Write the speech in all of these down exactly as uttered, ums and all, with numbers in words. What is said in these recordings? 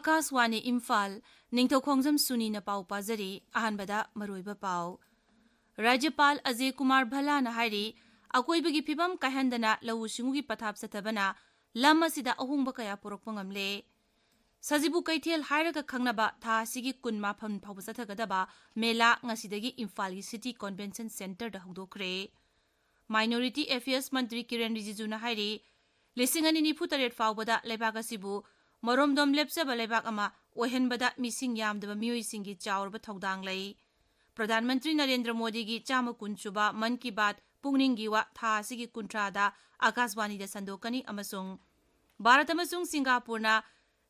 ꯑꯥꯀꯥꯁꯋꯥꯅꯤ ꯏꯝꯐꯥꯜ, ꯅꯤꯡꯊꯧꯈꯣꯡꯖꯝ ꯁꯨꯅꯤꯅ ꯄꯥꯎ ꯄꯥꯖꯔꯤ꯫ ꯑꯍꯥꯟꯕꯗ ꯃꯔꯨꯑꯣꯏꯕ ꯄꯥꯎ꯫ ꯔꯥꯖ꯭ꯌꯄꯥꯜ ꯑꯖꯌ ꯀꯨꯃꯥꯔ ꯚꯜꯂꯥꯅ ꯍꯥꯏꯔꯤ, ꯑꯀꯣꯏꯕꯒꯤ ꯐꯤꯕꯝ ꯀꯥꯏꯍꯟꯗꯅ ꯂꯧꯎ ꯁꯤꯡꯎꯒꯤ ꯄꯊꯥꯞ ꯆꯠꯊꯕꯅ ꯂꯝ ꯑꯁꯤꯗ ꯑꯍꯣꯡꯕ ꯀꯌꯥ ꯄꯨꯔꯛꯄ ꯉꯝꯂꯦ꯫ ꯁꯖꯤꯕꯨ ꯀꯩꯊꯦꯜ ꯍꯥꯏꯔꯒ ꯈꯪꯅꯕ ꯊꯥ ꯑꯁꯤꯒꯤ ꯀꯨꯟ ꯃꯥꯄꯟ ꯐꯥꯎꯕ ꯆꯠꯊꯒꯗꯕ ꯃꯦꯂꯥ ꯉꯁꯤꯗꯒꯤ ꯏꯝꯐꯥꯜꯒꯤ ꯁꯤꯇꯤ ꯀꯟꯚꯦꯟꯁꯟ ꯁꯦꯟꯇꯔꯗ ꯍꯧꯗꯣꯛꯈ꯭ꯔꯦ꯫ ꯃꯥꯏꯅꯣꯔꯤꯇꯤ ꯑꯦꯐꯤꯌꯔꯁ ꯃꯟꯇ꯭ꯔꯤ ꯀꯤꯔꯦꯟ ꯔꯤꯖꯤꯖꯨꯅ ꯍꯥꯏꯔꯤ, ꯂꯤꯁꯤꯡ ꯑꯅꯤ ꯅꯤꯐꯨ ꯇꯔꯦꯠ ꯐꯥꯎꯕꯗ ꯂꯩꯕꯥꯛ ꯑꯁꯤꯕꯨ ꯃꯔꯣꯝꯗꯣꯝ ꯂꯦꯞꯆꯕ ꯂꯩꯕꯥꯛ ꯑꯃ ꯑꯣꯏꯍꯟꯕꯗ ꯃꯤꯁꯤꯡ ꯌꯥꯝꯗꯕ ꯃꯤꯑꯣꯏꯁꯤꯡꯒꯤ ꯆꯥꯎꯔꯕ ꯊꯧꯗꯥꯡ ꯂꯩ꯫ ꯄ꯭ꯔꯙꯥꯟ ꯃꯟꯇ꯭ꯔꯤ ꯅꯔꯦꯟꯗ꯭ꯔ ꯃꯣꯗꯤꯒꯤ ꯆꯥꯝꯃ ꯀꯨꯟ ꯁꯨꯕ ꯃꯟ ꯀꯤ ꯕꯥꯠ ꯄꯨꯛꯅꯤꯡꯒꯤ ꯋꯥ ꯊꯥ ꯑꯁꯤꯒꯤ ꯀꯨꯟꯊ꯭ꯔꯥꯗ ꯑꯥꯀꯥꯁꯕꯥꯅꯤꯗ ꯁꯟꯗꯣꯛꯀꯅꯤ ꯑꯃꯁꯨꯡ ꯚꯥꯔꯠ ꯑꯃꯁꯨꯡ ꯁꯤꯡꯒꯥꯄꯨꯔꯅ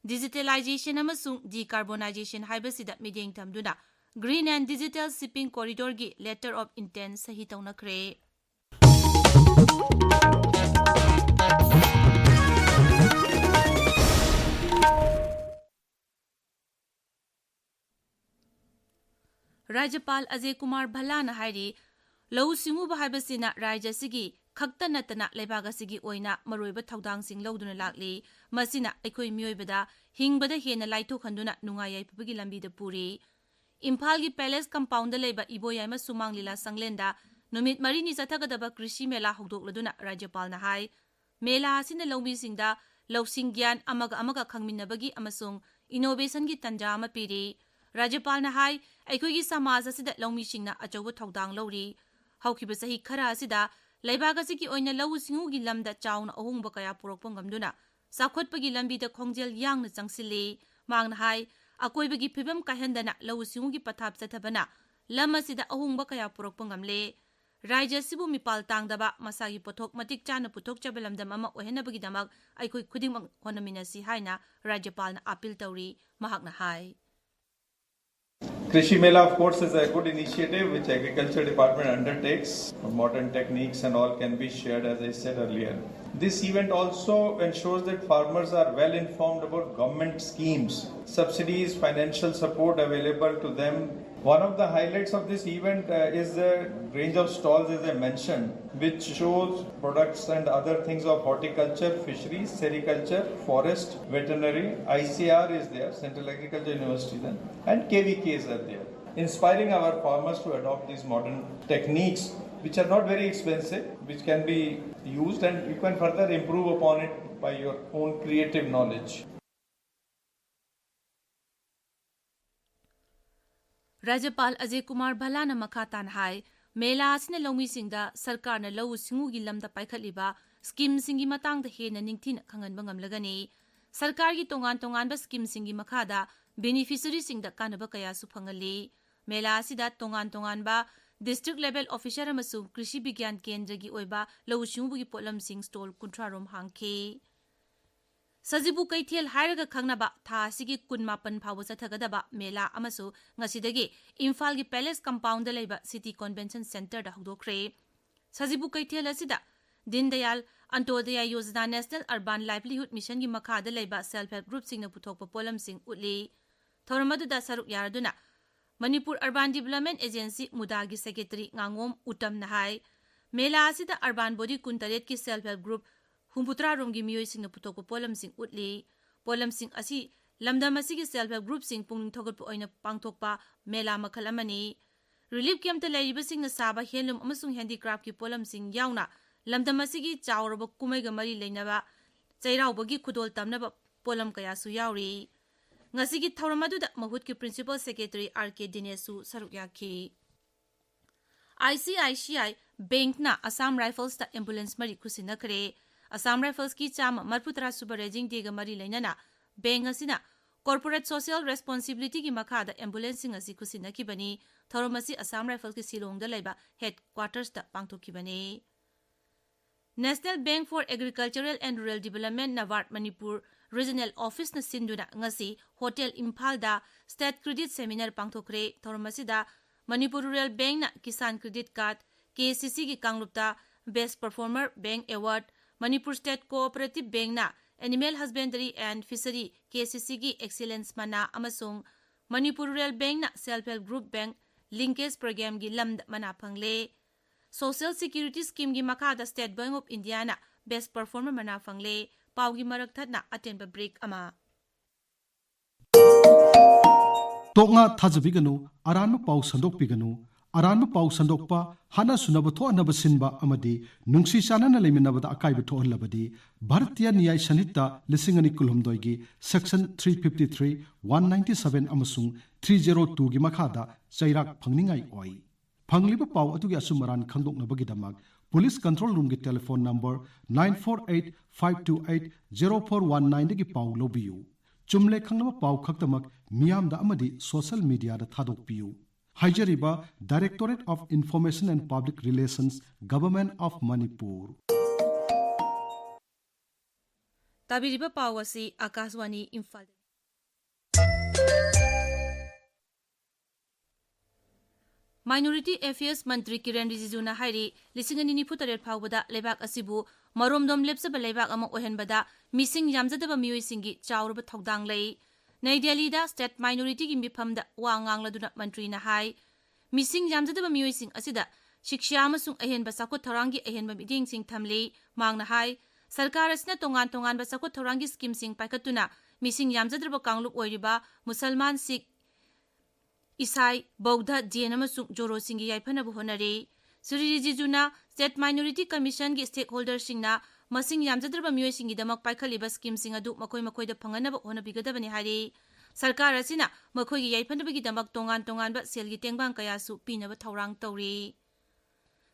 ꯗꯤꯖꯤꯇꯦꯂꯥꯏꯖꯦꯁꯟ ꯑꯃꯁꯨꯡ ꯗꯤꯀꯥꯔꯕꯣꯅꯥꯏꯖꯦꯁꯟ ꯍꯥꯏꯕꯁꯤꯗ ꯃꯤꯠꯌꯦꯡ ꯊꯝꯗꯨꯅ Green and Digital Shipping Corridorꯒꯤ Letter of Intent ꯁꯍꯤ ꯇꯧꯅꯈ꯭ꯔꯦ꯫ ꯔꯥꯖ꯭ꯌꯄꯥꯜ Ajay Kumar ꯚꯜꯂꯥꯅ ꯍꯥꯏꯔꯤ, ꯂꯧꯎ ꯁꯤꯡꯎꯕ ꯍꯥꯏꯕꯁꯤꯅ ꯔꯥꯖ꯭ꯌ ꯑꯁꯤꯒꯤ ꯈꯛꯇ ꯅꯠꯇꯅ ꯂꯩꯕꯥꯛ ꯑꯁꯤꯒꯤ ꯑꯣꯏꯅ ꯃꯔꯨꯑꯣꯏꯕ ꯊꯧꯗꯥꯡꯁꯤꯡ ꯂꯧꯗꯨꯅ ꯂꯥꯛꯂꯤ꯫ ꯃꯁꯤꯅ ꯑꯩꯈꯣꯏ ꯃꯤꯑꯣꯏꯕꯗ ꯍꯤꯡꯕꯗ ꯍꯦꯟꯅ ꯂꯥꯏꯊꯣꯛꯍꯟꯗꯨꯅ ꯅꯨꯡꯉꯥꯏ ꯌꯥꯏꯐꯕꯒꯤ ꯂꯝꯕꯤꯗ ꯄꯨꯔꯤ꯫ ꯏꯝꯐꯥꯜꯒꯤ ꯄꯦꯂꯦꯁ ꯀꯝꯄꯥꯎꯟꯗ ꯂꯩꯕ ꯏꯕꯣꯌꯥꯏꯃ ꯁꯨꯃꯥꯡ ꯂꯤꯂꯥ ꯁꯪꯂꯦꯟꯗ ꯅꯨꯃꯤꯠ ꯃꯔꯤꯅꯤ ꯆꯠꯊꯒꯗꯕ ꯀ꯭ꯔꯤꯁꯤ ꯃꯦꯂꯥ ꯍꯧꯗꯣꯛꯂꯗꯨꯅ ꯔꯥꯖ꯭ꯌꯄꯥꯜꯅ ꯍꯥꯏ, ꯃꯦꯂꯥ ꯑꯁꯤꯅ ꯂꯧꯃꯤꯁꯤꯡꯗ ꯂꯧꯁꯤꯡ ꯒ꯭ꯌꯥꯟ ꯑꯃꯒ ꯑꯃꯒ ꯈꯪꯃꯤꯟꯅꯕꯒꯤ ꯑꯃꯁꯨꯡ ꯏꯅꯣꯚꯦꯁꯟꯒꯤ ꯇꯟꯖꯥ ꯑꯃ ꯄꯤꯔꯤ꯫ ꯔꯥꯖ꯭ꯌꯄꯥꯜꯅ ꯍꯥꯏ, ꯑꯩꯈꯣꯏꯒꯤ ꯁꯃꯥꯖ ꯑꯁꯤꯗ ꯂꯧꯃꯤꯁꯤꯡꯅ ꯑꯆꯧꯕ ꯊꯧꯗꯥꯡ ꯂꯧꯔꯤ꯫ ꯍꯧꯈꯤꯕ ꯆꯍꯤ ꯈꯔ ꯑꯁꯤꯗ ꯂꯩꯕꯥꯛ ꯑꯁꯤꯒꯤ ꯑꯣꯏꯅ ꯂꯧꯎ ꯁꯤꯡꯎꯒꯤ ꯂꯝꯗ ꯆꯥꯎꯅ ꯑꯍꯣꯡꯕ ꯀꯌꯥ ꯄꯨꯔꯛꯄ ꯉꯝꯗꯨꯅ ꯆꯥꯎꯈꯠꯄꯒꯤ ꯂꯝꯕꯤꯗ ꯈꯣꯡꯖꯦꯜ ꯌꯥꯡꯅ ꯆꯪꯁꯤꯜꯂꯤ꯫ ꯃꯍꯥꯛꯅ ꯍꯥꯏ, ꯑꯀꯣꯏꯕꯒꯤ ꯐꯤꯕꯝ ꯀꯥꯏꯍꯟꯗꯅ ꯂꯧꯎ ꯁꯤꯡꯎꯒꯤ ꯄꯊꯥꯞ ꯆꯠꯊꯕꯅ ꯂꯝ ꯑꯁꯤꯗ ꯑꯍꯣꯡꯕ ꯀꯌꯥ ꯄꯨꯔꯛꯄ ꯉꯝꯂꯦ꯫ ꯔꯥꯖ꯭ꯌ ꯑꯁꯤꯕꯨ ꯃꯤꯄꯥꯜ ꯇꯥꯡꯗꯕ, ꯃꯁꯥꯒꯤ ꯄꯣꯠꯊꯣꯛ ꯃꯇꯤꯛ ꯆꯥꯅ ꯄꯨꯊꯣꯛꯆꯕ ꯂꯝꯗꯝ ꯑꯃ ꯑꯣꯏꯍꯟꯅꯕꯒꯤꯗꯃꯛ ꯑꯩꯈꯣꯏ ꯈꯨꯗꯤꯡꯃꯛ ꯍꯣꯠꯅꯃꯤꯟꯅꯁꯤ ꯍꯥꯏꯅ ꯔꯥꯖ꯭ꯌꯄꯥꯜꯅ ꯑꯥꯄꯤꯜ ꯇꯧꯔꯤ꯫ ꯃꯍꯥꯛꯅ ꯍꯥꯏ, Krishi Mela, of course, is a good initiative which Agriculture Department undertakes. Modern techniques and all can be shared, as I said earlier. This event also ensures that farmers are well informed about government schemes, subsidies, financial support available to them One of the highlights of this event uh, is the range of stalls, as I mentioned, which shows products and other things of horticulture, fisheries, sericulture, forest, veterinary. I C R is there, Central Agriculture University, then, and K V Ks are there, inspiring our farmers to adopt these modern techniques, which are not very expensive, which can be used, and you can further improve upon it by your own creative knowledge. ꯔꯥꯖ꯭ꯌꯄꯥꯜ Ajay Kumar ꯚꯜꯂꯥꯅ ꯃꯈꯥ ꯇꯥꯅ ꯍꯥꯏ, ꯃꯦꯂꯥ ꯑꯁꯤꯅ ꯂꯧꯃꯤꯁꯤꯡꯗ ꯁꯔꯀꯥꯔꯅ ꯂꯧꯎ ꯁꯤꯡꯎꯒꯤ ꯂꯝꯗ ꯄꯥꯏꯈꯠꯂꯤꯕ ꯁ꯭ꯀꯤꯝꯁꯤꯡꯒꯤ ꯃꯇꯥꯡꯗ ꯍꯦꯟꯅ ꯅꯤꯡꯊꯤꯅ ꯈꯪꯍꯟꯕ ꯉꯝꯂꯒꯅꯤ꯫ ꯁꯔꯀꯥꯔꯒꯤ ꯇꯣꯉꯥꯟ ꯇꯣꯉꯥꯟꯕ ꯁ꯭ꯀꯤꯝꯁꯤꯡꯒꯤ ꯃꯈꯥꯗ ꯕꯦꯅꯤꯐꯤꯁꯔꯤꯁꯤꯡꯗ ꯀꯥꯟꯅꯕ ꯀꯌꯥꯁꯨ ꯐꯪꯍꯜꯂꯤ꯫ ꯃꯦꯂꯥ ꯑꯁꯤꯗ ꯇꯣꯉꯥꯟ ꯇꯣꯉꯥꯟꯕ ꯗꯤꯁꯇ꯭ꯔꯤꯛ ꯂꯦꯚꯦꯜ ꯑꯣꯐꯤꯁꯔ ꯑꯃꯁꯨꯡ ꯀ꯭ꯔꯤꯁꯤ ꯕꯤꯒ꯭ꯌꯥꯟ ꯀꯦꯟꯗ꯭ꯔꯒꯤ ꯑꯣꯏꯕ ꯂꯧꯎ ꯁꯤꯡꯎꯕꯒꯤ ꯄꯣꯠꯂꯝꯁꯤꯡ ꯁ꯭ꯇꯣꯜ ꯀꯨꯟꯊ꯭ꯔꯥ ꯔꯣꯝ ꯍꯥꯡꯈꯤ꯫ ꯁꯖꯤꯕꯨ ꯀꯩꯊꯦꯜ ꯍꯥꯏꯔꯒ ꯈꯪꯅꯕ ꯊꯥ ꯑꯁꯤꯒꯤ ꯀꯨꯟꯃꯥꯄꯟ ꯐꯥꯎꯕ ꯆꯠꯊꯒꯗꯕ ꯃꯦꯂꯥ ꯑꯃꯁꯨ ꯉꯁꯤꯗꯒꯤ ꯏꯝꯐꯥꯜꯒꯤ ꯄꯦꯂꯦꯁ ꯀꯝꯄꯥꯎꯟꯗ ꯂꯩꯕ ꯁꯤꯇꯤ ꯀꯣꯟꯚꯦꯟꯁꯟ ꯁꯦꯟꯇꯔꯗ ꯍꯧꯗꯣꯛꯈ꯭ꯔꯦ꯫ ꯁꯖꯤꯕꯨ ꯀꯩꯊꯦꯜ ꯑꯁꯤꯗ ꯗꯤꯟ ꯗꯌꯥꯜ ꯑꯟꯇꯣꯗꯌꯥ ꯌꯣꯖꯅꯥ ꯅꯦꯁꯅꯦꯜ ꯑꯔꯕꯥꯟ ꯂꯥꯏꯚꯂꯤꯍꯨꯗ ꯃꯤꯁꯟꯒꯤ ꯃꯈꯥꯗ ꯂꯩꯕ ꯁꯦꯜꯐ ꯍꯦꯜꯞ ꯒ꯭ꯔꯨꯞꯁꯤꯡꯅ ꯄꯨꯊꯣꯛꯄ ꯄꯣꯠꯂꯝꯁꯤꯡ ꯎꯠꯂꯤ꯫ ꯊꯧꯔꯝ ꯑꯗꯨꯗ ꯁꯔꯨꯛ ꯌꯥꯔꯗꯨꯅ ꯃꯅꯤꯄꯨꯔ ꯑꯔꯕꯥꯟ ꯗꯤꯕꯂꯞꯃꯦꯟ ꯑꯦꯖꯦꯟꯁꯤ, ꯃꯨꯗꯥꯒꯤ ꯁꯦꯀ꯭ꯔꯦꯇꯔꯤ ꯉꯥꯉꯣꯝ ꯎꯇꯝꯅ ꯍꯥꯏ, ꯃꯦꯂꯥ ꯑꯁꯤꯗ ꯑꯔꯕꯥꯟ ꯕꯣꯗꯤ ꯀꯨꯟꯇꯔꯦꯠꯀꯤ ꯁꯦꯜꯐ ꯍꯦꯜꯞ ꯒ꯭ꯔꯨꯞ ꯍꯨꯝꯐꯨꯇꯔꯥ ꯔꯣꯝꯒꯤ ꯃꯤꯑꯣꯏꯁꯤꯡꯅ ꯄꯨꯊꯣꯛꯄ ꯄꯣꯠꯂꯝꯁꯤꯡ ꯎꯠꯂꯤ꯫ ꯄꯣꯠꯂꯝꯁꯤꯡ ꯑꯁꯤ ꯂꯝꯗꯝ ꯑꯁꯤꯒꯤ ꯁꯦꯜꯐ ꯍꯦꯜꯞ ꯒ꯭ꯔꯨꯞꯁꯤꯡ ꯄꯨꯛꯅꯤꯡ ꯊꯧꯒꯠꯄ ꯑꯣꯏꯅ ꯄꯥꯡꯊꯣꯛꯄ ꯃꯦꯂꯥ ꯃꯈꯜ ꯑꯃꯅꯤ꯫ ꯔꯤꯂꯤꯐ ꯀꯦꯝꯞꯇ ꯂꯩꯔꯤꯕꯁꯤꯡꯅ ꯁꯥꯕ ꯍꯦꯟꯂꯨꯝ ꯑꯃꯁꯨꯡ ꯍꯦꯟꯗꯤꯀ꯭ꯔꯥꯐꯀꯤ ꯄꯣꯠꯂꯝꯁꯤꯡ ꯌꯥꯎꯅ ꯂꯝꯗꯝ ꯑꯁꯤꯒꯤ ꯆꯥꯎꯔꯕ ꯀꯨꯝꯍꯩꯒ ꯃꯔꯤ ꯂꯩꯅꯕ ꯆꯩꯔꯥꯎꯕꯒꯤ ꯈꯨꯗꯣꯜ ꯇꯝꯅꯕ ꯄꯣꯠꯂꯝ ꯀꯌꯥꯁꯨ ꯌꯥꯎꯔꯤ꯫ ꯉꯁꯤꯒꯤ ꯊꯧꯔꯝ ꯑꯗꯨꯗ ꯃꯍꯨꯠꯀꯤ ꯄ꯭ꯔꯤꯟꯁꯤꯄꯜ ꯁꯦꯀ꯭ꯔꯦꯇꯔꯤ ꯑꯥꯔ ꯀꯦ ꯗꯤꯅꯦꯁꯁꯨ ꯁꯔꯨꯛ ꯌꯥꯈꯤ꯫ I C I C I ꯕꯦꯡꯛꯅ Assam ꯔꯥꯏꯐꯜꯁꯇ ambulance ꯃꯔꯤ ꯈꯨꯠꯁꯤꯟꯅꯈ꯭ꯔꯦ꯫ ꯑꯁꯥꯝ ꯔꯥꯏꯐꯜꯁꯀꯤ ꯆꯥꯝꯃ ꯃꯔꯤꯐꯨꯇꯔꯥ ꯁꯨꯕ ꯔꯦꯖꯤꯡ ꯗꯦꯒ ꯃꯔꯤ ꯂꯩꯅꯅ ꯕꯦꯡꯛ ꯑꯁꯤꯅ ꯀꯣꯔꯄꯣꯔꯦꯠ ꯁꯣꯁꯤꯌꯦꯜ ꯔꯦꯁꯄꯣꯟꯁꯤꯕꯤꯂꯤꯇꯤꯒꯤ ꯃꯈꯥꯗ ꯑꯦꯝꯕꯨꯂꯦꯟꯁꯁꯤꯡ ꯑꯁꯤ ꯈꯨꯠꯁꯤꯟꯅꯈꯤꯕꯅꯤ꯫ ꯊꯧꯔꯝ ꯑꯁꯤ ꯑꯁꯥꯝ ꯔꯥꯏꯐꯜꯁꯀꯤ ꯁꯤꯂꯣꯡꯗ ꯂꯩꯕ ꯍꯦꯗ ꯀ꯭ꯋꯥꯇꯔꯁꯇ ꯄꯥꯡꯊꯣꯛꯈꯤꯕꯅꯤ꯫ National Bank for Agricultural and Rural Development, NABARD, Manipur regional ꯑꯣꯐꯤꯁꯅ ꯁꯤꯟꯗꯨꯅ ꯉꯁꯤ ꯍꯣꯇꯦꯜ ꯏꯝꯐꯥꯜꯗ ꯁ꯭ꯇꯦꯠ ꯀ꯭ꯔꯦꯗꯤꯠ ꯁꯦꯃꯤꯅꯥꯔ ꯄꯥꯡꯊꯣꯛꯈ꯭ꯔꯦ꯫ ꯊꯧꯔꯝ ꯑꯁꯤꯗ ꯃꯅꯤꯄꯨꯔ ꯔꯨꯔꯦꯜ ꯕꯦꯡꯛꯅ Kisan credit card, K S C ꯁꯤꯒꯤ ꯀꯥꯡꯂꯨꯞꯇ best performer bank award, Manipur state cooperative ꯕꯦꯡꯛꯅ animal husbandry and fishery, K S C ꯁꯤꯒꯤ ꯑꯦꯛꯁꯤꯂꯦꯟꯁ ꯃꯅꯥ ꯑꯃꯁꯨꯡ ꯃꯅꯤꯄꯨꯔ ꯔꯨꯔꯦꯜ ꯕꯦꯡꯛꯅ Self Help Group Bank Linkage Programꯒꯤ ꯂꯝꯗ ꯃꯅꯥ ꯐꯪꯂꯦ꯫ Social Security Schemeꯒꯤ ꯃꯈꯥꯗ State Bank of Indiaꯅ Best Performer ꯃꯅꯥ ꯐꯪꯂꯦ꯫ ꯄꯥꯎꯒꯤ ꯃꯔꯛ ꯊꯠꯅ ꯑꯇꯦꯟꯕ break ꯑꯃ꯫ ꯇꯣꯛꯅ ꯊꯥꯖꯕꯤꯒꯅꯨ, ꯑꯔꯥꯟꯕ ꯄꯥꯎ ꯁꯟꯗꯣꯛꯄꯤꯒꯅꯨ꯫ ꯑꯔꯥꯟꯕ ꯄꯥꯎ ꯁꯟꯗꯣꯛꯄ, ꯍꯥꯠꯅ ꯁꯨꯅꯕ ꯊꯣꯛꯍꯟꯅꯕ ꯁꯤꯟꯕ ꯑꯃꯗꯤ ꯅꯨꯡꯁꯤ ꯆꯥꯟꯅꯅ ꯂꯩꯃꯤꯟꯅꯕꯗ ꯑꯀꯥꯏꯕ ꯊꯣꯛꯍꯜꯂꯕꯗꯤ ꯚꯥꯔꯇꯤꯌ ꯅ꯭ꯌꯥꯌ ꯁꯟꯍꯤꯇꯥ ꯂꯤꯁꯤꯡ ꯑꯅꯤ ꯀꯨꯟꯍꯨꯝꯗꯣꯏꯒꯤ Section three fifty-three, one ninety-seven ꯑꯃꯁꯨꯡ three zero twoꯒꯤ ꯃꯈꯥꯗ ꯆꯩꯔꯥꯛ ꯐꯪꯅꯤꯡꯉꯥꯏ ꯑꯣꯏ꯫ ꯐꯪꯂꯤꯕ ꯄꯥꯎ ꯑꯗꯨꯒꯤ ꯑꯆꯨꯝ ꯑꯔꯥꯟ ꯈꯪꯗꯣꯛꯅꯕꯒꯤꯗꯃꯛ Police Control Roomꯒꯤ telephone number nine four eight five two eight zero four one nineꯗꯒꯤ ꯄꯥꯎ ꯂꯧꯕꯤꯌꯨ꯫ ꯆꯨꯝꯂꯦ ꯈꯪꯂꯕ ꯄꯥꯎ ꯈꯛꯇꯃꯛ ꯃꯤꯌꯥꯝꯗ ꯑꯃꯗꯤ social mediaꯗ ꯊꯥꯗꯣꯛꯄꯤꯌꯨ꯫ ꯍꯥꯏꯖꯔꯤꯕ Directorate of Information and Public Relations, Government of Manipur꯫ ꯇꯥꯕꯤꯔꯤꯕ ꯄꯥꯎ ꯑꯁꯤ ꯑꯥꯀꯥꯁꯕꯥꯅꯤ ꯏꯝꯐꯥꯜ꯫ Minority Affairs ꯃꯟꯇ꯭ꯔꯤ ꯀꯤꯔꯦꯟ ꯔꯤꯖꯤꯖꯨꯅ ꯍꯥꯏꯔꯤ, ꯂꯤꯁꯤꯡ ꯑꯅꯤ ꯅꯤꯐꯨ ꯇꯔꯦꯠ ꯐꯥꯎꯕꯗ ꯂꯩꯕꯥꯛ ꯑꯁꯤꯕꯨ ꯃꯔꯣꯝꯗꯣꯝ ꯂꯦꯞꯆꯕ ꯂꯩꯕꯥꯛ ꯑꯃ ꯑꯣꯏꯍꯟꯕꯗ ꯃꯤꯁꯤꯡ ꯌꯥꯝꯖꯗꯕ ꯃꯤꯑꯣꯏꯁꯤꯡꯒꯤ ꯆꯥꯎꯔꯕ ꯊꯧꯗꯥꯡ ꯂꯩ꯫ ꯅꯩ ꯗꯦꯜꯂꯤꯗ State Minorityꯒꯤ ꯃꯤꯐꯝꯗ ꯋꯥ ꯉꯥꯡꯂꯗꯨꯅ ꯃꯟꯇ꯭ꯔꯤꯅ ꯍꯥꯏ, ꯃꯤꯁꯤꯡ ꯌꯥꯝꯖꯗꯕ ꯃꯤꯑꯣꯏꯁꯤꯡ ꯑꯁꯤꯗ ꯁꯤꯛꯁꯥ ꯑꯃꯁꯨꯡ ꯑꯍꯦꯟꯕ ꯆꯥꯎꯈꯠ ꯊꯧꯔꯥꯡꯒꯤ ꯑꯍꯦꯟꯕ ꯃꯤꯠꯌꯦꯡꯁꯤꯡ ꯊꯝꯂꯤ꯫ ꯃꯍꯥꯛꯅ ꯍꯥꯏ, ꯁꯔꯀꯥꯔ ꯑꯁꯤꯅ ꯇꯣꯉꯥꯟ ꯇꯣꯉꯥꯟꯕ ꯆꯥꯎꯈꯠ ꯊꯧꯔꯥꯡꯒꯤ schemeꯁꯤꯡ ꯄꯥꯏꯈꯠꯇꯨꯅ ꯃꯤꯁꯤꯡ ꯌꯥꯝꯖꯗ꯭ꯔꯕ ꯀꯥꯡꯂꯨꯞ ꯑꯣꯏꯔꯤꯕ ꯃꯨꯁꯜꯃꯥꯟ, ꯁꯤꯈ, ꯏꯁꯥꯏ, ꯕꯧꯙ, ꯖꯦꯟ ꯑꯃꯁꯨꯡ ꯖꯣꯔꯣꯁꯤꯡꯒꯤ ꯌꯥꯏꯐꯅꯕ ꯍꯣꯠꯅꯔꯤ꯫ ꯁ꯭ꯔꯤ ꯔꯤꯖꯤꯖꯨꯅ State Minority Commissionꯒꯤ stakeholderꯁꯤꯡꯅ ꯃꯁꯤꯡ ꯌꯥꯝꯖꯗ꯭ꯔꯕ ꯃꯤꯑꯣꯏꯁꯤꯡꯒꯤꯗꯃꯛ ꯄꯥꯏꯈꯠꯂꯤꯕ schemeꯁꯤꯡ ꯑꯗꯨ ꯃꯈꯣꯏ ꯃꯈꯣꯏꯗ ꯐꯪꯍꯟꯅꯕ ꯍꯣꯠꯅꯕꯤꯒꯗꯕꯅꯤ ꯍꯥꯏꯔꯤ꯫ ꯁꯔꯀꯥꯔ ꯑꯁꯤꯅ ꯃꯈꯣꯏꯒꯤ ꯌꯥꯏꯐꯅꯕꯒꯤꯗꯃꯛ ꯇꯣꯉꯥꯟ ꯇꯣꯉꯥꯟꯕ ꯁꯦꯜꯒꯤ ꯇꯦꯡꯕꯥꯡ ꯀꯌꯥꯁꯨ ꯄꯤꯅꯕ ꯊꯧꯔꯥꯡ ꯇꯧꯔꯤ꯫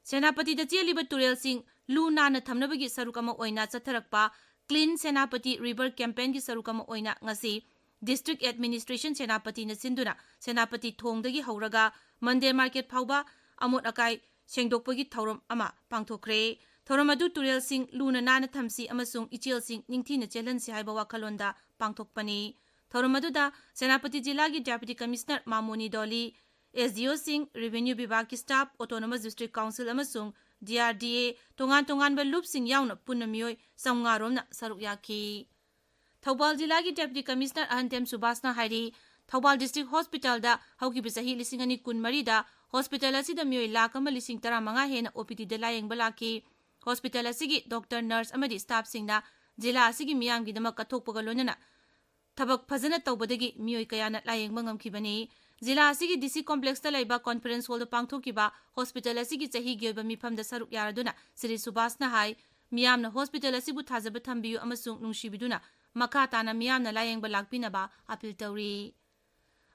ꯁꯦꯅꯥꯄꯇꯤꯗ ꯆꯦꯜꯂꯤꯕ ꯇꯨꯔꯦꯜꯁꯤꯡ ꯂꯨ ꯅꯥꯟꯅ ꯊꯝꯅꯕꯒꯤ ꯁꯔꯨꯛ ꯑꯃ ꯑꯣꯏꯅ ꯆꯠꯊꯔꯛꯄ Clean Senapati River Campaignꯒꯤ ꯁꯔꯨꯛ ꯑꯃ ꯑꯣꯏꯅ ꯉꯁꯤ District Administration ꯁꯦꯅꯥꯄꯇꯤꯅ ꯁꯤꯟꯗꯨꯅ ꯁꯦꯅꯥꯄꯇꯤ ꯊꯣꯡꯗꯒꯤ ꯍꯧꯔꯒ ꯃꯟꯗꯤꯔ market ꯐꯥꯎꯕ ꯑꯃꯣꯠ ꯑꯀꯥꯏ ꯁꯦꯡꯗꯣꯛꯄꯒꯤ ꯊꯧꯔꯝ ꯑꯃ ꯄꯥꯡꯊꯣꯛꯈ꯭ꯔꯦ꯫ ꯊꯧꯔꯝ ꯑꯗꯨ ꯇꯨꯔꯦꯜꯁꯤꯡ ꯂꯨꯅ ꯅꯥꯟꯅ ꯊꯝꯁꯤ ꯑꯃꯁꯨꯡ ꯏꯆꯦꯜꯁꯤꯡ ꯅꯤꯡꯊꯤꯅ ꯆꯦꯜꯍꯟꯁꯤ ꯍꯥꯏꯕ ꯋꯥꯈꯜꯂꯣꯟꯗ ꯄꯥꯡꯊꯣꯛꯄꯅꯤ꯫ ꯊꯧꯔꯝ ꯑꯗꯨꯗ ꯁꯦꯅꯥꯄꯇꯤ ꯖꯤꯂꯥꯒꯤ Deputy Commissioner ꯃꯥꯃꯣꯅꯤ ꯗꯣꯂꯤ, SDOꯁꯤꯡ, Revenue Vibhagꯀꯤ staff, Autonomous District Council ꯑꯃꯁꯨꯡ DRDA ꯇꯣꯉꯥꯟ ꯇꯣꯉꯥꯟꯕ ꯂꯨꯞꯁꯤꯡ ꯌꯥꯎꯅ ꯄꯨꯟꯅ ꯃꯤꯑꯣꯏ ꯆꯥꯝꯃꯉꯥ ꯔꯣꯝꯅ ꯁꯔꯨꯛ ꯌꯥꯈꯤ꯫ ꯊꯧꯕꯥꯜ ꯖꯤꯂꯥꯒꯤ Deputy Commissioner ꯑꯍꯟꯊꯦꯝ ꯁꯨꯕꯥꯁꯅ ꯍꯥꯏꯔꯤ, ꯊꯧꯕꯥꯜ ꯗꯤꯁꯇ꯭ꯔꯤꯛ ꯍꯣꯁꯄꯤꯇꯥꯜꯗ ꯍꯧꯈꯤꯕ ꯆꯍꯤ ꯂꯤꯁꯤꯡ ꯑꯅꯤ ꯀꯨꯟꯃꯔꯤꯗ ꯍꯣꯁꯄꯤꯇꯥꯜ ꯑꯁꯤꯗ ꯃꯤꯑꯣꯏ ꯂꯥꯈ ꯑꯃ ꯂꯤꯁꯤꯡ ꯇꯔꯥꯃꯉꯥ ꯍꯦꯟꯅ ꯑꯣ ꯄꯤ ꯗꯤꯗ ꯂꯥꯌꯦꯡꯕ ꯂꯥꯛꯈꯤ꯫ ꯍꯣꯁꯄꯤꯇꯥꯜ ꯑꯁꯤꯒꯤ ꯗꯣꯛꯇꯔ, ꯅꯔꯁ ꯑꯃꯗꯤ ꯁ꯭ꯇꯥꯐꯁꯤꯡꯅ ꯖꯤꯂꯥ ꯑꯁꯤꯒꯤ ꯃꯤꯌꯥꯝꯒꯤꯗꯃꯛ ꯀꯠꯊꯣꯛꯄꯒ ꯂꯣꯏꯅꯅ ꯊꯕꯛ ꯐꯖꯅ ꯇꯧꯕꯗꯒꯤ ꯃꯤꯑꯣꯏ ꯀꯌꯥꯅ ꯂꯥꯌꯦꯡꯕ ꯉꯝꯈꯤꯕꯅꯤ꯫ ꯖꯤꯂꯥ ꯑꯁꯤꯒꯤ ꯗꯤ ꯁꯤ ꯀꯣꯝꯄ꯭ꯂꯦꯛꯁꯇ ꯂꯩꯕ ꯀꯣꯟꯐꯔꯦꯟꯁ ꯍꯣꯜꯗ ꯄꯥꯡꯊꯣꯛꯈꯤꯕ ꯍꯣꯁꯄꯤꯇꯥꯜ ꯑꯁꯤꯒꯤ ꯆꯍꯤꯒꯤ ꯑꯣꯏꯕ ꯃꯤꯐꯝꯗ ꯁꯔꯨꯛ ꯌꯥꯔꯗꯨꯅ ꯁ꯭ꯔꯤ ꯁꯨꯕꯥꯁꯅ ꯍꯥꯏ, ꯃꯤꯌꯥꯝꯅ ꯍꯣꯁꯄꯤꯇꯥꯜ ꯑꯁꯤꯕꯨ ꯊꯥꯖꯕ ꯊꯝꯕꯤꯌꯨ ꯑꯃꯁꯨꯡ ꯅꯨꯡꯁꯤꯕꯤꯗꯨꯅ ꯃꯈꯥ ꯇꯥꯅ ꯃꯤꯌꯥꯝꯅ ꯂꯥꯌꯦꯡꯕ ꯂꯥꯛꯄꯤꯅꯕ ꯑꯄꯤꯜ ꯇꯧꯔꯤ꯫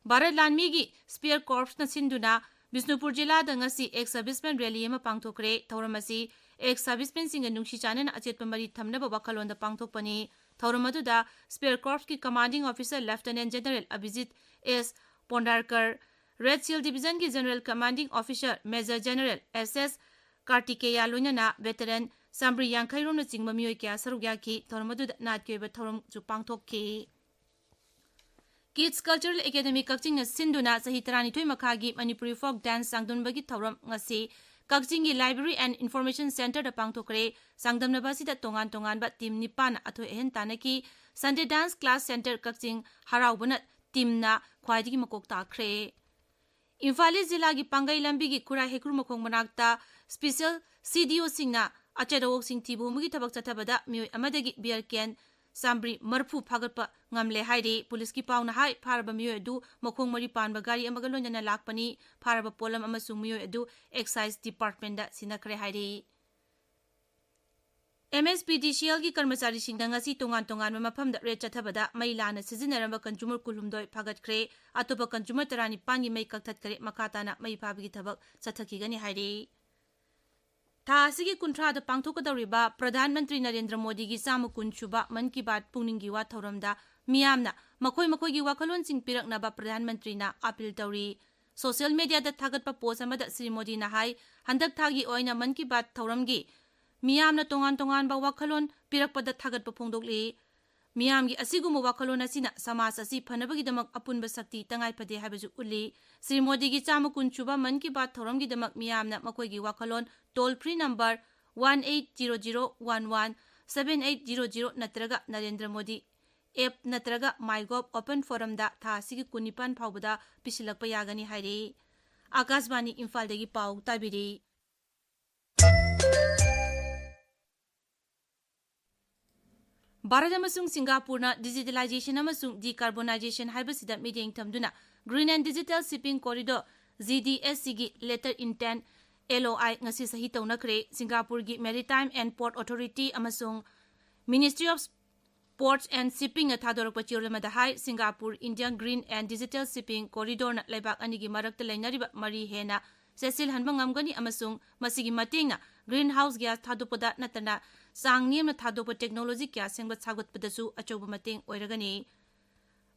ꯚꯥꯔꯠ ꯂꯥꯟꯃꯤꯒꯤ ꯁ꯭ꯄꯦꯌꯔ ꯀꯣꯔꯞꯁꯅ ꯁꯤꯟꯗꯨꯅ ꯕꯤꯁꯅꯨꯄꯨꯔ ꯖꯤꯂꯥꯗ ꯉꯁꯤ ꯑꯦꯛꯁ ꯁꯔꯚꯤꯁꯃꯦꯟ ꯔꯦꯂꯤ ꯑꯃ ꯄꯥꯡꯊꯣꯛꯈ꯭ꯔꯦ꯫ ꯊꯧꯔꯝ ꯑꯁꯤ ꯑꯦꯛꯁ ꯁꯔꯚꯤꯁꯃꯦꯟꯁꯤꯡꯒ ꯅꯨꯡꯁꯤ ꯆꯥꯟꯅꯅ ꯑꯆꯦꯠꯄ ꯃꯔꯤ ꯊꯝꯅꯕ ꯋꯥꯈꯜꯂꯣꯟꯗ ꯄꯥꯡꯊꯣꯛꯄꯅꯤ꯫ ꯊꯧꯔꯝ ꯑꯗꯨꯗ ꯁ꯭ꯄꯦꯌꯔ ꯀꯣꯔꯞꯁꯀꯤ ꯀꯃꯥꯟꯗꯤꯡ ꯑꯣꯐꯤꯁꯔ ꯂꯦꯐꯇꯤꯅꯦꯟꯠ ꯖꯦꯅꯔꯦꯜ ꯑꯕꯤꯖꯤꯠ ꯑꯦꯁ ꯄꯣꯟꯗꯥꯔꯀꯔ, ꯔꯦꯗ ꯁꯤꯜ ꯗꯤꯕꯤꯖꯟꯒꯤ general commanding officer major general ꯑꯦꯁ ꯑꯦꯁ ꯀꯥꯔꯇꯤꯀꯦꯌꯥ ꯂꯣꯏꯅꯅ ꯚꯦꯇꯔꯟ ꯆꯥꯃ꯭ꯔꯤ ꯌꯥꯡꯈꯩ ꯔꯣꯝꯅ ꯆꯤꯡꯕ ꯃꯤꯑꯣꯏ ꯀꯌꯥ ꯁꯔꯨꯛ ꯌꯥꯈꯤ꯫ ꯊꯧꯔꯝ ꯑꯗꯨꯗ ꯅꯥꯠꯀꯤ ꯑꯣꯏꯕ ꯊꯧꯔꯝꯁꯨ ꯄꯥꯡꯊꯣꯛꯈꯤ꯫ ꯀꯤꯗꯁ ꯀꯜꯆꯔꯦꯜ ꯑꯦꯀꯥꯗꯦꯃꯤ ꯀꯛꯆꯤꯡꯅ ꯁꯤꯟꯗꯨꯅ ꯆꯍꯤ ꯇꯔꯥꯅꯤꯊꯣꯏ ꯃꯈꯥꯒꯤ ꯃꯅꯤꯄꯨꯔꯤ ꯐꯣꯛ ꯗꯥꯟꯁ ꯆꯥꯡꯗꯝꯕꯒꯤ ꯊꯧꯔꯝ ꯉꯁꯤ ꯀꯛꯆꯤꯡꯒꯤ ꯂꯥꯏꯕ꯭ꯔꯦꯔꯤ ꯑꯦꯟ ꯏꯟꯐꯣꯔꯃꯦꯁꯟ ꯁꯦꯟꯇꯔꯗ ꯄꯥꯡꯊꯣꯛꯈ꯭ꯔꯦ꯫ ꯆꯥꯡꯗꯝꯅꯕ ꯑꯁꯤꯗ ꯇꯣꯉꯥꯟ ꯇꯣꯉꯥꯟꯕ ꯇꯤꯝ ꯅꯤꯄꯥꯟꯅ ꯑꯊꯣꯏ ꯑꯍꯦꯟ ꯇꯥꯟꯅꯈꯤ꯫ ꯁꯟꯗꯦ ꯗꯥꯟꯁ ꯀ꯭ꯂꯥꯁ ꯁꯦꯟꯇꯔ ꯀꯛꯆꯤꯡ ꯍꯔꯥꯎꯕꯅ ꯇꯤꯝꯅ ꯈ꯭ꯋꯥꯏꯗꯒꯤ ꯃꯀꯣꯛ ꯇꯥꯈ꯭ꯔꯦ꯫ ꯏꯝꯐꯥꯜ ꯏꯁ ꯖꯤꯂꯥꯒꯤ ꯄꯥꯡꯒꯩ ꯂꯝꯕꯤꯒꯤ ꯈꯨꯔꯥꯏ ꯍꯩꯀ꯭ꯔꯨ ꯃꯈꯣꯡ ꯃꯅꯥꯛꯇ ꯁ꯭ꯄꯦꯁꯦꯜ ꯁꯤ ꯗꯤ ꯑꯣꯁꯤꯡꯅ ꯑꯆꯦꯠ ꯑꯋꯣꯛꯁꯤꯡ ꯊꯤꯕ ꯍꯨꯝꯕꯒꯤ ꯊꯕꯛ ꯆꯠꯊꯕꯗ ꯃꯤꯑꯣꯏ ꯑꯃꯗꯒꯤ ꯕꯤꯌꯔ ꯀꯦꯟ ꯆꯥꯃ꯭ꯔꯤ ꯃꯔꯐꯨ ꯐꯥꯒꯠꯄ ꯉꯝꯂꯦ ꯍꯥꯏꯔꯤ꯫ ꯄꯨꯂꯤꯁꯀꯤ ꯄꯥꯎꯅ ꯍꯥꯏ, ꯐꯥꯔꯕ ꯃꯤꯑꯣꯏ ꯑꯗꯨ ꯃꯈꯣꯡ ꯃꯔꯤ ꯄꯥꯟꯕ ꯒꯥꯔꯤ ꯑꯃꯒ ꯂꯣꯏꯅꯅ ꯂꯥꯛꯄꯅꯤ꯫ ꯐꯥꯔꯕ ꯄꯣꯠꯂꯝ ꯑꯃꯁꯨꯡ ꯃꯤꯑꯣꯏ ꯑꯗꯨ ꯑꯦꯛꯁꯥꯏꯖ ꯗꯤꯄꯥꯔꯠꯃꯦꯟꯗ ꯁꯤꯟꯅꯈ꯭ꯔꯦ ꯍꯥꯏꯔꯤ꯫ ꯑꯦꯝ ꯑꯦꯁ ꯄꯤ ꯗꯤ ꯁꯤ ꯑꯦꯜꯒꯤ ꯀꯔꯃꯆꯥꯔꯤꯁꯤꯡꯅ ꯉꯁꯤ ꯇꯣꯉꯥꯟ ꯇꯣꯉꯥꯟꯕ ꯃꯐꯝꯗ ꯔꯦꯗ ꯆꯠꯊꯕꯗ ꯃꯩ ꯂꯥꯟꯅ ꯁꯤꯖꯤꯟꯅꯔꯝꯕ ꯀꯟꯖꯨꯃꯔ ꯀꯨꯟꯍꯨꯝꯗꯣꯏ ꯐꯥꯒꯠꯈ꯭ꯔꯦ꯫ ꯑꯇꯣꯞꯄ ꯀꯟꯖꯨꯃꯔ ꯇꯔꯥꯅꯤꯄꯥꯟꯒꯤ ꯃꯩ ꯀꯛꯊꯠꯈ꯭ꯔꯦ꯫ ꯃꯈꯥ ꯇꯥꯅ ꯃꯩ ꯐꯥꯕꯒꯤ ꯊꯕꯛ ꯆꯠꯊꯈꯤꯒꯅꯤ ꯍꯥꯏꯔꯤ꯫ ꯊꯥ ꯑꯁꯤꯒꯤ ꯀꯨꯟꯊ꯭ꯔꯥꯗ ꯄꯥꯡꯊꯣꯛꯀꯗꯧꯔꯤꯕ ꯄ꯭ꯔꯙꯥꯟ ꯃꯟꯇ꯭ꯔꯤ ꯅꯔꯦꯟꯗ꯭ꯔ ꯃꯣꯗꯤꯒꯤ ꯆꯥꯝꯃ ꯀꯨꯟ ꯁꯨꯕ ꯃꯟ ꯀꯤ ꯕꯥꯠ ꯄꯨꯛꯅꯤꯡꯒꯤ ꯋꯥ ꯊꯧꯔꯝꯗ ꯃꯤꯌꯥꯝꯅ ꯃꯈꯣꯏ ꯃꯈꯣꯏꯒꯤ ꯋꯥꯈꯜꯂꯣꯟꯁꯤꯡ ꯄꯤꯔꯛꯅꯕ ꯄ꯭ꯔꯙꯥꯟ ꯃꯟꯇ꯭ꯔꯤꯅ ꯑꯥꯄꯤꯜ ꯇꯧꯔꯤ꯫ ꯁꯣꯁꯤꯌꯦꯜ ꯃꯤꯗꯤꯌꯥꯗ ꯊꯥꯒꯠꯄ ꯄꯣꯁ ꯑꯃꯗ ꯁ꯭ꯔꯤ ꯃꯣꯗꯤꯅ ꯍꯥꯏ, ꯍꯟꯗꯛ ꯊꯥꯒꯤ ꯑꯣꯏꯅ ꯃꯟ ꯀꯤ ꯕꯥꯠ ꯊꯧꯔꯝꯒꯤ ꯃꯤꯌꯥꯝꯅ ꯇꯣꯉꯥꯟ ꯇꯣꯉꯥꯟꯕ ꯋꯥꯈꯜꯂꯣꯟ ꯄꯤꯔꯛꯄꯗ ꯊꯥꯒꯠꯄ ꯐꯣꯡꯗꯣꯛꯂꯤ꯫ ꯃꯤꯌꯥꯝꯒꯤ ꯑꯁꯤꯒꯨꯝꯕ ꯋꯥꯈꯜꯂꯣꯟ ꯑꯁꯤꯅ ꯁꯃꯥꯖ ꯑꯁꯤ ꯐꯅꯕꯒꯤꯗꯃꯛ ꯑꯄꯨꯟꯕ ꯁꯛꯇꯤ ꯇꯉꯥꯏ ꯐꯗꯦ ꯍꯥꯏꯕꯁꯨ ꯎꯠꯂꯤ꯫ ꯁ꯭ꯔꯤ ꯃꯣꯗꯤꯒꯤ ꯆꯥꯝꯃ ꯀꯨꯟ ꯁꯨꯕ ꯃꯟ ꯀꯤ ꯕꯥꯠ ꯊꯧꯔꯝꯒꯤꯗꯃꯛ ꯃꯤꯌꯥꯝꯅ ꯃꯈꯣꯏꯒꯤ ꯋꯥꯈꯜꯂꯣꯟ toll free number one eight zero zero one one seven eight zero zero ꯅꯠꯇ꯭ꯔꯒ ꯅꯔꯦꯟꯗ꯭ꯔ ꯃꯣꯗꯤ ꯑꯦꯞ ꯅꯠꯇ꯭ꯔꯒ MyGov Open Forumꯗ ꯊꯥ ꯑꯁꯤꯒꯤ ꯀꯨꯟꯅꯤꯄꯥꯟ ꯐꯥꯎꯕꯗ ꯄꯤꯁꯤꯜꯂꯛꯄ ꯌꯥꯒꯅꯤ ꯍꯥꯏꯔꯤ꯫ ꯑꯀꯥꯁꯕꯥꯅꯤ ꯏꯝꯐꯥꯜꯗꯒꯤ ꯄꯥꯎ ꯇꯥꯕꯤꯔꯤ꯫ ꯚꯥꯔꯠ ꯑꯃꯁꯨꯡ ꯁꯤꯡꯒꯥꯄꯨꯔꯅ digitalization ꯑꯃꯁꯨꯡ decarbonization ꯍꯥꯏꯕꯁꯤꯗ ꯃꯤꯠꯌꯦꯡ ꯊꯝꯗꯨꯅ Green and Digital Shipping Corridor, GDSCꯒꯤ letter intent, LOI, ꯉꯁꯤ ꯁꯍꯤ ꯇꯧꯅꯈ꯭ꯔꯦ꯫ ꯁꯤꯡꯒꯥꯄꯨꯔꯒꯤ Maritime and Port Authority ꯑꯃꯁꯨꯡ Ministry of Ports and Shippingꯅ ꯊꯥꯗꯣꯔꯛꯄ ꯆꯦꯔꯣꯜ ꯑꯃꯗ ꯍꯥꯏ, Singapore Indian Green and Digital Shipping Corridorꯅ ꯂꯩꯕꯥꯛ ꯑꯅꯤꯒꯤ ꯃꯔꯛꯇ ꯂꯩꯅꯔꯤꯕ ꯃꯔꯤ ꯍꯦꯟꯅ ꯆꯦꯠꯁꯤꯜꯍꯟꯕ ꯉꯝꯒꯅꯤ ꯑꯃꯁꯨꯡ ꯃꯁꯤꯒꯤ ꯃꯇꯦꯡꯅ greenhouse gas ꯊꯥꯗꯣꯛꯄꯗ ꯅꯠꯇꯅ ꯆꯥꯡ ꯅꯦꯝꯅ ꯊꯥꯗꯣꯛꯄ technology ꯀꯌꯥ ꯁꯦꯝꯒꯠ ꯁꯥꯒꯠꯄꯗꯁꯨ ꯑꯆꯧꯕ ꯃꯇꯦꯡ ꯑꯣꯏꯔꯒꯅꯤ꯫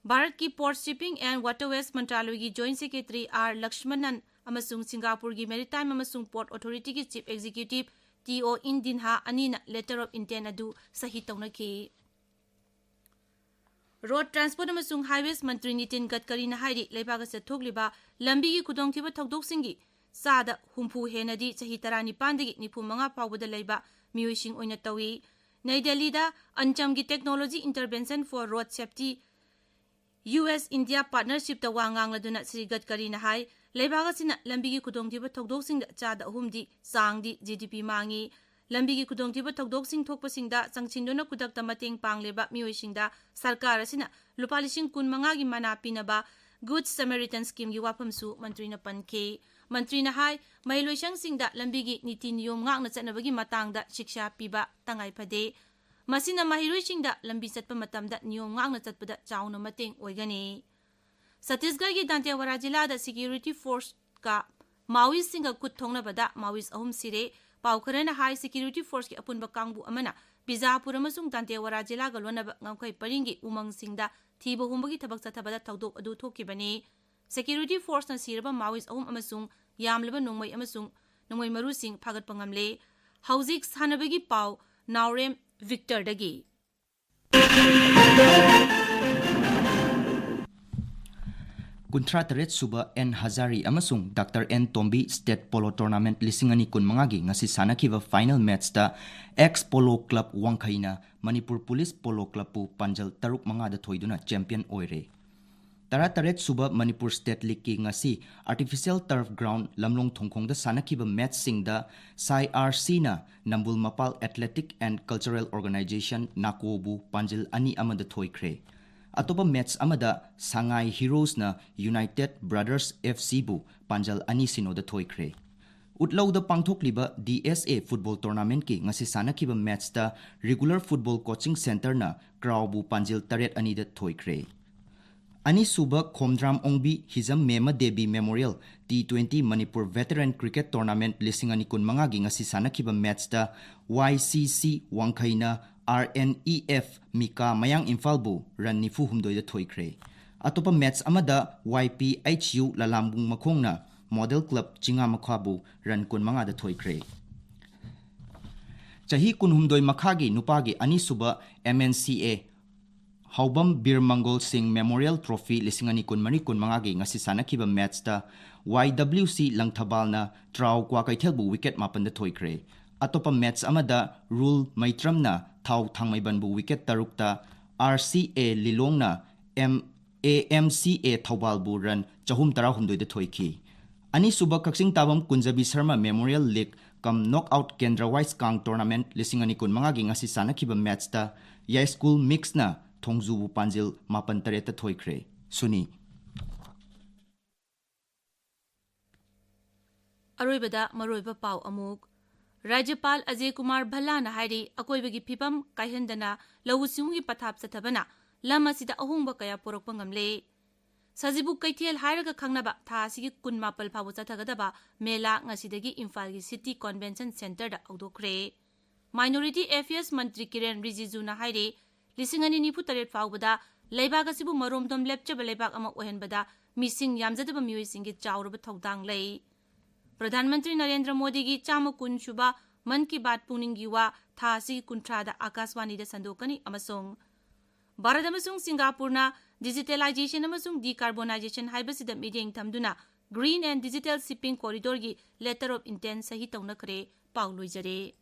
ꯚꯥꯔꯠꯀꯤ Port Shipping and Waterways ꯃꯟꯇ꯭ꯔꯥꯂꯣꯏꯒꯤ Joint Secretary R ꯂꯛꯁꯃꯅꯟ ꯑꯃꯁꯨꯡ ꯁꯤꯡꯒꯥꯄꯨꯔꯒꯤ Maritime ꯑꯃꯁꯨꯡ Port Authorityꯒꯤ Chief Executive T O ꯏꯟ ꯗꯤꯟꯍꯥ ꯑꯅꯤꯅ letter of intent ꯑꯗꯨ ꯁꯍꯤ ꯇꯧꯅꯈꯤ꯫ Road Transport ꯑꯃꯁꯨꯡ Highways ꯃꯟꯇ꯭ꯔꯤ ꯅꯤꯇꯤꯟ ꯒꯗꯀꯔꯤꯅ ꯍꯥꯏꯔꯤ, ꯂꯩꯕꯥꯛ ꯑꯁꯤꯗ ꯊꯣꯛꯂꯤꯕ ꯂꯝꯕꯤꯒꯤ ꯈꯨꯗꯣꯡꯊꯤꯕ ꯊꯧꯗꯣꯛꯁꯤꯡꯒꯤ ꯆꯥꯗ ꯍꯨꯝꯐꯨ ꯍꯦꯟꯅꯗꯤ ꯆꯍꯤ ꯇꯔꯥꯅꯤꯄꯥꯟꯗꯒꯤ ꯅꯤꯐꯨ ꯃꯉꯥ ꯐꯥꯎꯕꯗ ꯂꯩꯕ ꯃꯤꯑꯣꯏꯁꯤꯡ ꯑꯣꯏꯅ ꯇꯧꯏ꯫ ꯅꯩ ꯗꯦꯜꯂꯤꯗ ꯑꯟꯆꯝꯒꯤ Technology Intervention for Road Safety, U S India partnershipꯇ ꯋꯥ ꯉꯥꯡꯂꯗꯨꯅ ꯁ꯭ꯔꯤ ꯒꯗꯀꯔꯤꯅ ꯍꯥꯏ, ꯂꯩꯕꯥꯛ ꯑꯁꯤꯅ ꯂꯝꯕꯤꯒꯤ ꯈꯨꯗꯣꯡꯊꯤꯕ ꯊꯧꯗꯣꯛꯁꯤꯡꯗ ꯆꯥꯗ ꯑꯍꯨꯝꯗꯤ ꯆꯥꯡꯗꯤ ꯖꯤ ꯗꯤ ꯄꯤ ꯃꯥꯡꯏ꯫ ꯂꯝꯕꯤꯒꯤ ꯈꯨꯗꯣꯡꯊꯤꯕ ꯊꯧꯗꯣꯛꯁꯤꯡ ꯊꯣꯛꯄꯁꯤꯡꯗ ꯆꯪꯁꯤꯟꯗꯨꯅ ꯈꯨꯗꯛꯇ ꯃꯇꯦꯡ ꯄꯥꯡꯂꯤꯕ ꯃꯤꯑꯣꯏꯁꯤꯡꯗ ꯁꯔꯀꯥꯔ ꯑꯁꯤꯅ ꯂꯨꯄꯥ ꯂꯤꯁꯤꯡ ꯀꯨꯟ ꯃꯉꯥꯒꯤ ꯃꯅꯥ ꯄꯤꯅꯕ Good Samaritan Schemeꯒꯤ ꯋꯥꯐꯝꯁꯨ ꯃꯟꯇ꯭ꯔꯤꯅ ꯄꯟꯈꯤ꯫ ꯃꯟꯇ꯭ꯔꯤꯅ ꯍꯥꯏ, ꯃꯍꯩꯂꯣꯏꯁꯪꯁꯤꯡꯗ ꯂꯝꯕꯤꯒꯤ ꯅꯤꯇꯤ ꯅꯤꯌꯣꯝ ꯉꯥꯛꯅ ꯆꯠꯅꯕꯒꯤ ꯃꯇꯥꯡꯗ ꯁꯤꯛꯁꯥ ꯄꯤꯕ ꯇꯉꯥꯏ ꯐꯗꯦ꯫ ꯃꯁꯤꯅ ꯃꯍꯩꯔꯣꯏꯁꯤꯡꯗ ꯂꯝꯕꯤ ꯆꯠꯄ ꯃꯇꯝꯗ ꯅꯤꯌꯣꯝ ꯉꯥꯛꯅ ꯆꯠꯄꯗ ꯆꯥꯎꯅ ꯃꯇꯦꯡ ꯑꯣꯏꯒꯅꯤ꯫ ꯁꯠꯇꯤꯁꯒꯔꯒꯤ ꯗꯥꯟꯇꯦꯋꯥꯔꯥ ꯖꯤꯂꯥꯗ security forceꯀ Maoistꯁꯤꯡꯒ ꯈꯨꯠ ꯊꯣꯛꯅꯕꯗ Maoist ꯑꯍꯨꯝ ꯁꯤꯔꯦ꯫ ꯄꯥꯎ ꯈꯔꯅ ꯍꯥꯏ, security forceꯀꯤ ꯑꯄꯨꯟꯕ ꯀꯥꯡꯕꯨ ꯑꯃꯅ ꯕꯤꯖꯥꯄꯨꯔ ꯑꯃꯁꯨꯡ ꯗꯥꯟꯇꯦꯋꯥꯔꯥ ꯖꯤꯂꯥꯒ ꯂꯣꯟꯅꯕ ꯉꯝꯈꯩ ꯄꯔꯤꯡꯒꯤ ꯎꯃꯪꯁꯤꯡꯗ ꯊꯤꯕ ꯍꯨꯝꯕꯒꯤ ꯊꯕꯛ ꯆꯠꯊꯕꯗ ꯊꯧꯗꯣꯛ ꯑꯗꯨ ꯊꯣꯛꯈꯤꯕꯅꯤ꯫ Security forceꯅ ꯁꯤꯔꯕ Maoist ꯑꯍꯨꯝ ꯑꯃꯁꯨꯡ ꯌꯥꯝꯂꯕ ꯅꯣꯡꯃꯩ ꯑꯃꯁꯨꯡ ꯅꯣꯡꯃꯩ ꯃꯔꯨꯁꯤꯡ ꯐꯥꯒꯠꯄ ꯉꯝꯂꯦ꯫ ꯍꯧꯖꯤꯛ ꯁꯥꯟꯅꯕꯒꯤ ꯄꯥꯎ, ꯅꯥꯎꯔꯦꯝ ꯚꯤꯛꯇꯔꯗꯒꯤ꯫ ꯀꯨꯟꯊ꯭ꯔꯥ ꯇꯔꯦꯠ ꯁꯨꯕ ꯑꯦꯟ ꯍꯖꯥꯔꯤ ꯑꯃꯁꯨꯡ doctor N Tombi state polo tournament ꯂꯤꯁꯤꯡ ꯑꯅꯤ ꯀꯨꯟꯃꯉꯥꯒꯤ ꯉꯁꯤ ꯁꯥꯟꯅꯈꯤꯕ ꯐꯥꯏꯅꯦꯜ ꯃꯦꯠꯆꯇ ꯑꯦꯛꯁ ꯄꯣꯂꯣ ꯀ꯭ꯂꯕ ꯋꯥꯡꯈꯩꯅ ꯃꯅꯤꯄꯨꯔ ꯄꯨꯂꯤꯁ ꯄꯣꯂꯣ ꯀ꯭ꯂꯕꯄꯨ ꯄꯥꯟꯖꯜ ꯇꯔꯨꯛ ꯃꯉꯥꯗ ꯊꯣꯏꯗꯨꯅ ꯆꯦꯝꯄꯤꯌꯟ ꯑꯣꯏꯔꯦ꯫ ꯇꯔꯥꯇꯔꯦꯠ ꯁꯨꯕ ꯃꯅꯤꯄꯨꯔ ꯁ꯭ꯇꯦꯠ ꯂꯤꯒꯀꯤ ꯉꯁꯤ ꯑꯥꯔꯇꯤꯐꯤꯁꯤꯌꯦꯜ ꯇꯔꯐ ꯒ꯭ꯔꯥꯎꯟ ꯂꯝꯂꯣꯡ ꯊꯣꯡꯈꯣꯡꯗ ꯁꯥꯟꯅꯈꯤꯕ ꯃꯦꯠꯆꯁꯤꯡꯗ ꯁꯥꯏ ꯑꯥꯔ ꯁꯤꯅ ꯅꯝꯕꯨꯜ ꯃꯄꯥꯜ ꯑꯦꯊꯂꯦꯇꯤꯛ ꯑꯦꯟ ꯀꯜꯆꯔꯦꯜ ꯑꯣꯔꯒꯅꯥꯏꯖꯦꯁꯟ, ꯅꯥꯀꯣꯕꯨ ꯄꯥꯟꯖꯤꯜ ꯑꯅꯤ ꯑꯃꯗ ꯊꯣꯏꯈ꯭ꯔꯦ꯫ ꯑꯇꯣꯞꯄ ꯃꯦꯠꯆ ꯑꯃꯗ ꯁꯉꯥꯏ ꯍꯤꯔꯣꯁꯅ ꯌꯨꯅꯥꯏꯇꯦꯗ ꯕ꯭ꯔꯗꯔꯁ ꯑꯦꯐ ꯁꯤꯕꯨ ꯄꯥꯟꯖꯜ ꯑꯅꯤ ꯁꯤꯅꯣꯗ ꯊꯣꯏꯈ꯭ꯔꯦ꯫ ꯎꯠꯂꯧꯗ ꯄꯥꯡꯊꯣꯛꯂꯤꯕ ꯗꯤ ꯑꯦꯁ ꯑꯦ ꯐꯨꯠꯕꯣꯜ ꯇꯣꯔꯅꯥꯃꯦꯟꯠꯀꯤ ꯉꯁꯤ ꯁꯥꯟꯅꯈꯤꯕ ꯃꯦꯠꯆꯇ ꯔꯤꯒꯨꯂꯔ ꯐꯨꯠꯕꯣꯜ ꯀꯣꯆꯤꯡ ꯁꯦꯟꯇꯔꯅ ꯀ꯭ꯔꯥꯎꯕꯨ ꯄꯥꯟꯖꯤꯜ ꯇꯔꯦꯠ ꯑꯅꯤꯗ ꯊꯣꯏꯈ꯭ꯔꯦ꯫ ꯑꯅꯤꯁꯨꯕ Khomdram Ongbi Hijam Mema Devi memorial T twenty Manipur veteran cricket tournament ꯂꯤꯁꯤꯡ ꯑꯅꯤ ꯀꯨꯟꯃꯉꯥꯒꯤ ꯉꯁꯤ ꯁꯥꯟꯅꯈꯤꯕ ꯃꯦꯠꯆꯇ ꯋꯥꯏ ꯁꯤ ꯁꯤ ꯋꯥꯡꯈꯩꯅ ꯑꯥꯔ ꯑꯦꯟ ꯏ ꯑꯦꯐ ꯃꯤꯀꯥ ꯃꯌꯥꯡ ꯏꯝꯐꯥꯜꯕꯨ ꯔꯟ ꯅꯤꯐꯨ ꯍꯨꯝꯗꯣꯏꯗ ꯊꯣꯏꯈ꯭ꯔꯦ꯫ ꯑꯇꯣꯞꯄ ꯃꯦꯠꯆ ꯑꯃꯗ ꯋꯥꯏ ꯄꯤ ꯑꯩꯆ ꯌꯨ ꯂꯂꯥꯝꯕꯨꯡ ꯃꯈꯣꯡꯅ ꯃꯣꯗꯦꯜ ꯀ꯭ꯂꯕ ꯆꯤꯉꯥꯃꯈꯥꯕꯨ ꯔꯟ ꯀꯨꯟꯃꯉꯥꯗ ꯊꯣꯏꯈ꯭ꯔꯦ꯫ ꯆꯍꯤ ꯀꯨꯟꯍꯨꯝꯗꯣꯏ ꯃꯈꯥꯒꯤ ꯅꯨꯄꯥꯒꯤ ꯑꯅꯤꯁꯨꯕ ꯑꯦꯝ ꯑꯦꯟ ꯁꯤ ꯑꯦ ꯍꯥꯎꯕꯝ ꯕꯤꯔ ꯃꯪꯒꯣꯜ ꯁꯤꯡ ꯃꯦꯃꯣꯔꯤꯌꯦꯜ ꯇ꯭ꯔꯣꯐꯤ ꯂꯤꯁꯤꯡ ꯑꯅꯤ ꯀꯨꯟꯃꯔꯤ ꯀꯨꯟꯃꯉꯥꯒꯤ ꯉꯁꯤ ꯁꯥꯟꯅꯈꯤꯕ ꯃꯦꯠꯆꯇ ꯋꯥꯏ ꯗꯕ꯭ꯂꯤꯎ ꯁꯤ ꯂꯪꯊꯕꯥꯜꯅ ꯇ꯭ꯔꯥꯎ ꯀ꯭ꯋꯥꯀꯩꯊꯦꯜꯕꯨ ꯋꯤꯀꯦꯠ ꯃꯥꯄꯟꯗ ꯊꯣꯏꯈ꯭ꯔꯦ꯫ ꯑꯇꯣꯞꯄ ꯃꯦꯠꯆ ꯑꯃꯗ ꯔꯨꯜ ꯃꯩꯇ꯭ꯔꯝꯅ ꯊꯥꯎ ꯊꯥꯡꯃꯩꯕꯟꯕꯨ ꯋꯤꯀꯦꯠ ꯇꯔꯨꯛꯇ, R C A ꯂꯤꯂꯣꯡꯅ M, A M C A ꯊꯧꯕꯥꯜꯕꯨ run ꯆꯍꯨꯝ ꯇꯔꯥꯍꯨꯝꯗꯣꯏꯗ ꯊꯣꯏꯈꯤ꯫ ꯑꯅꯤꯁꯨꯕ ꯀꯛꯆꯤꯡ ꯇꯥꯕꯝ ꯀꯨꯟꯖꯕꯤ ꯁꯔꯃ ꯃꯦꯃꯣꯔꯤꯌꯦꯜ ꯂꯤꯒ ꯀꯝ ꯅꯣꯛ ꯑꯥꯎꯠ ꯀꯦꯟꯗ꯭ꯔ ꯋꯥꯏꯁ ꯀꯥꯡ ꯇꯣꯔꯅꯥꯃꯦꯟꯠ ꯂꯤꯁꯤꯡ ꯑꯅꯤ ꯀꯨꯟꯃꯉꯥꯒꯤ ꯉꯁꯤ ꯁꯥꯟꯅꯈꯤꯕ ꯃꯦꯠꯆꯇ ꯌꯥꯏꯁ꯭ꯀꯨꯜ ꯃꯤꯛꯁꯅ ꯊꯣꯡꯖꯨꯕꯨ ꯄꯥꯟꯖꯤꯜ ꯃꯥꯄꯟ ꯇꯔꯦꯠꯇ ꯊꯣꯏꯈ꯭ꯔꯦ꯫ ꯁꯨꯅꯤ꯫ ꯑꯔꯣꯏꯕꯗ ꯃꯔꯨꯑꯣꯏꯕ ꯄꯥꯎ ꯑꯃꯨꯛ꯫ ꯔꯥꯖ꯭ꯌꯄꯥꯜ ꯑꯖꯌ ꯀꯨꯃꯥꯔ ꯚꯜꯂꯥꯅ ꯍꯥꯏꯔꯤ, ꯑꯀꯣꯏꯕꯒꯤ ꯐꯤꯕꯝ ꯀꯥꯏꯍꯟꯗꯅ ꯂꯧꯎ ꯁꯤꯡꯎꯒꯤ ꯄꯊꯥꯞ ꯆꯠꯊꯕꯅ ꯂꯝ ꯑꯁꯤꯗ ꯑꯍꯣꯡꯕ ꯀꯌꯥ ꯄꯨꯔꯛꯄ ꯉꯝꯂꯦ꯫ ꯁꯖꯤꯕꯨ ꯀꯩꯊꯦꯜ ꯍꯥꯏꯔꯒ ꯈꯪꯅꯕ ꯊꯥ ꯑꯁꯤꯒꯤ ꯀꯨꯟꯃꯥꯄꯜ ꯐꯥꯎꯕ ꯆꯠꯊꯒꯗꯕ ꯃꯦꯂꯥ ꯉꯁꯤꯗꯒꯤ ꯏꯝꯐꯥꯜꯒꯤ ꯁꯤꯇꯤ ꯀꯣꯟꯚꯦꯟꯁꯟ ꯁꯦꯟꯇꯔꯗ ꯍꯧꯗꯣꯛꯈ꯭ꯔꯦ꯫ ꯃꯥꯏꯅꯣꯔꯤꯇꯤ ꯑꯦꯐꯤꯌꯔꯁ ꯃꯟꯇ꯭ꯔꯤ ꯀꯤꯔꯦꯟ ꯔꯤꯖꯤꯖꯨꯅ ꯍꯥꯏꯔꯤ, ꯂꯤꯁꯤꯡ ꯑꯅꯤ ꯅꯤꯐꯨ ꯇꯔꯦꯠ ꯐꯥꯎꯕꯗ ꯂꯩꯕꯥꯛ ꯑꯁꯤꯕꯨ ꯃꯔꯣꯝꯗꯣꯝ ꯂꯦꯞꯆꯕ ꯂꯩꯕꯥꯛ ꯑꯃ ꯑꯣꯏꯍꯟꯕꯗ ꯃꯤꯁꯤꯡ ꯌꯥꯝꯖꯗꯕ ꯃꯤꯑꯣꯏꯁꯤꯡꯒꯤ ꯆꯥꯎꯔꯕ ꯊꯧꯗꯥꯡ ꯂꯩ꯫ ꯄ꯭ꯔꯙꯥꯟ ꯃꯟꯇ꯭ꯔꯤ ꯅꯔꯦꯟꯗ꯭ꯔ ꯃꯣꯗꯤꯒꯤ ꯆꯥꯝꯃ ꯀꯨꯟ ꯁꯨꯕ ꯃꯟ ꯀꯤ ꯕꯥꯠ ꯄꯨꯛꯅꯤꯡꯒꯤ ꯋꯥ ꯊꯥ ꯑꯁꯤꯒꯤ ꯀꯨꯟꯊ꯭ꯔꯥꯗ ꯑꯥꯀꯥꯁꯋꯥꯅꯤꯗ ꯁꯟꯗꯣꯛꯀꯅꯤ ꯑꯃꯁꯨꯡ ꯚꯥꯔꯠ ꯑꯃꯁꯨꯡ ꯁꯤꯡꯒꯥꯄꯨꯔꯅ Digitalization ꯑꯃꯁꯨꯡ decarbonization ꯍꯥꯏꯕꯁꯤꯗ ꯃꯤꯠꯌꯦꯡ ꯊꯝꯗꯨꯅ Green and Digital Shipping Corridorꯒꯤ Letter of Intent ꯁꯍꯤ ꯇꯧꯅꯈ꯭ꯔꯦ꯫ ꯄꯥꯎ ꯂꯣꯏꯖꯔꯦ꯫